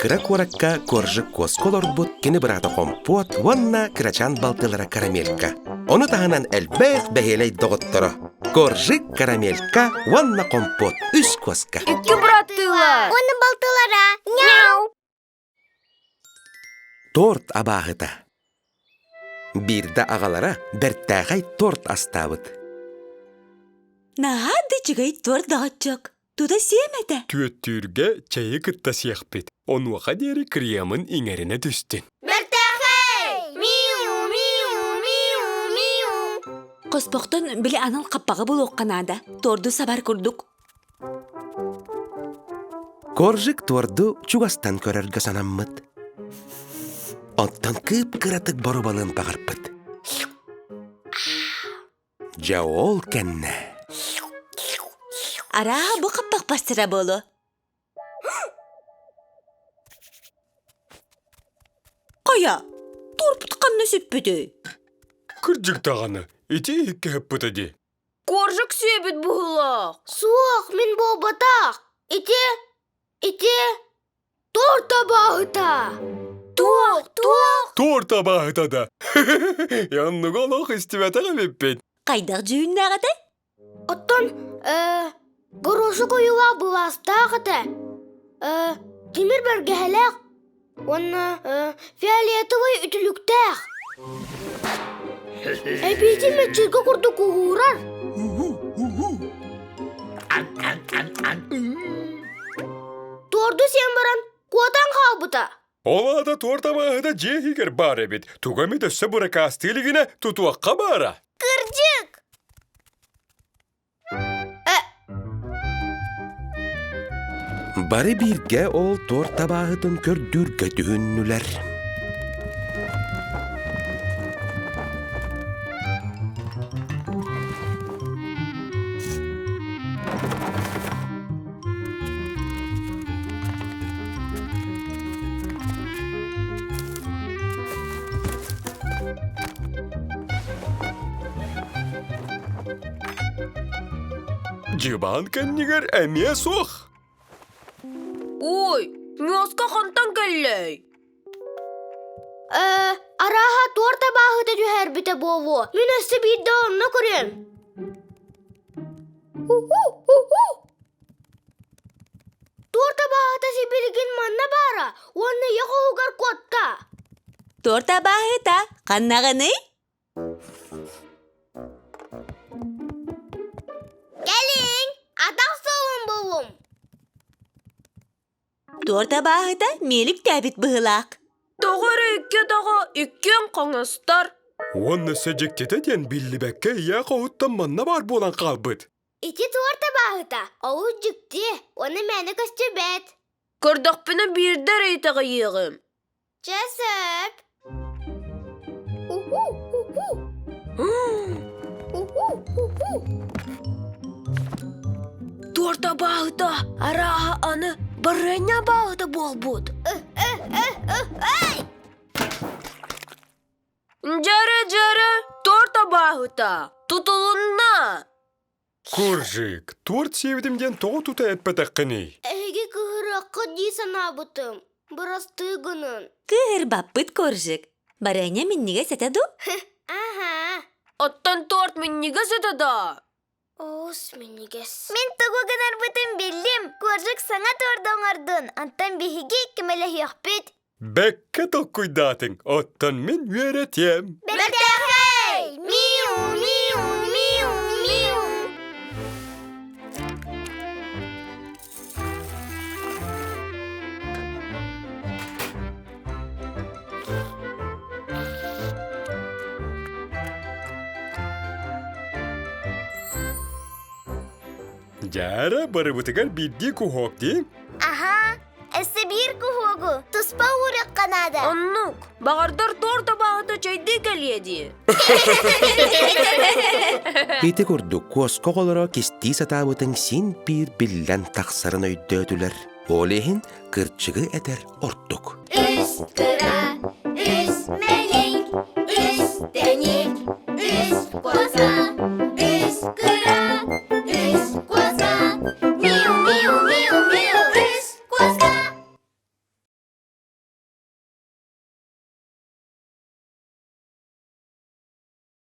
кыра куоракка Коржик куоска олорбут кини быраата Хомпуот уонна кырачаан балтылара Карамелька. Ону таһынан элбэх бэһиэлэй доҕотторо Коржик, Карамелька уонна Хомпуот үс куоска. Икки быраттыылар. Уонна балтылара. Мяу! Торт абааһыта. Биирдэ аҕалара бэртээхэй торт астаабыт. Наһаа да үчүгэй торт доҕоччуок. Тута сиэм этэ. Түөттүүргэ чэйи кытта сиэхпит. Онуоха диэри кремын иҥэринэ түстүн. Бэртээхэй! Миу, миу, миу, миу. Хоспохтон били анал хаппаҕы булуохха наада. Торду сабар курдук. Коржик туорду чугастан көрөргө санаммыт. Оттон кыып-кыратык боруобалыан баҕарбыт. Дьэ ол кэннэ Араа бу хаппах барсара буолуо. Хайа, туорпут ханна сүппүтүй? Кырдьык даҕаны, ити иһиккэ ыппыта дии. Коржик сүөбүт быһыылаах. Суох, мин буолбатах. Ити, ити торт абааһыта. Туох, туох? Торт абааһыта да. Оннугу олох истибэтэх эбиппит. Хайдах дьүһүннээх этэй? Оттон, э, горошек ойуулаах былаастаах этэ. Э, тимир бэргэһэлээх уонна э, фиолетовай үтүлүктээх. Эбиитин мэччиргэ курдук уһуурар. Туорду сиэн баран куотан хаалбыта. Ол аата туорт абааһыта дьиэ иһигэр баар эбит. Туга эмит өссө быракаастыы илигинэ тутуохха баара. Кырдьык! Бары бииргэ ол торт табааһытын көрдүүргэ түһүннүлэр. Дьыбаан кэннигэр эмиэ суох. Ой, ньуоска хантан кэллэй? Э, арааһа туорта бааһыта түһэрбитэ буолуо. Мин өссө биирдэ онно көрүөм. Туорта бааһыта сибилигин манна баара уонна ийэ хоһугар куотта. Туорта бааһыта ханнаҕыный? Кэлиҥ, атах суолун буллум. Туорта бааһыта миэликтээбит быһыылаах. Тоҕо эрэ икки атаҕа иккиэн хаҥастар. Уонна өссө дьиктитэ диэн биллибэккэ ийэ хоһуттан манна баар буолан хаалбыт. Ити туорта бааһыта олус дьикти уонна мээнэ көстүбэт. Көрдөхпүнэ биирдэ эрэ итэҕэйиэҕим. Чэ сөп. Туорта бааһыта арааһа аны барыанньа бааһыта буолбут. Дьэрэ-дьэрэ, торт абааһыта, тутулунна! Куржик, торт сиэбитим диэн тоҕо тута эппэтэххиний? Эһиги кыһырыаххыт дии санаабытым. Бырастыы гынын. Кыыһырбаппыт Коржик. Барыанньа минньигэс этэ дуу? Аһаа. Оттон торт минньигэс этэ да? Оус минньигэс. Мин тугу гынарбытын биллим. Коржик саҥа торду оҥордун. Онтон биһиги көмөлөһүөхпүт. Бэккэ толкуйдаатыҥ, оттон мин үөрэтиэм. Бэртээхэй! Миу, миу, миу, миу. Дьээрэ барыбытыгар биирдии куһуок дии. Аһаа, өссө биир куһуогу туспа ууруохха наада. Оннук, баҕардар торт абааһыта чэйдии кэлиэ дии. Ити курдук куоска оҕолоро кистии сатаабытын син биир биллэн тахсарын өйдөөтүлэр. Ол иһин кырдьыгы этэр ордук. Үс кыра, үс мэлик, үс тэник, үс куоска.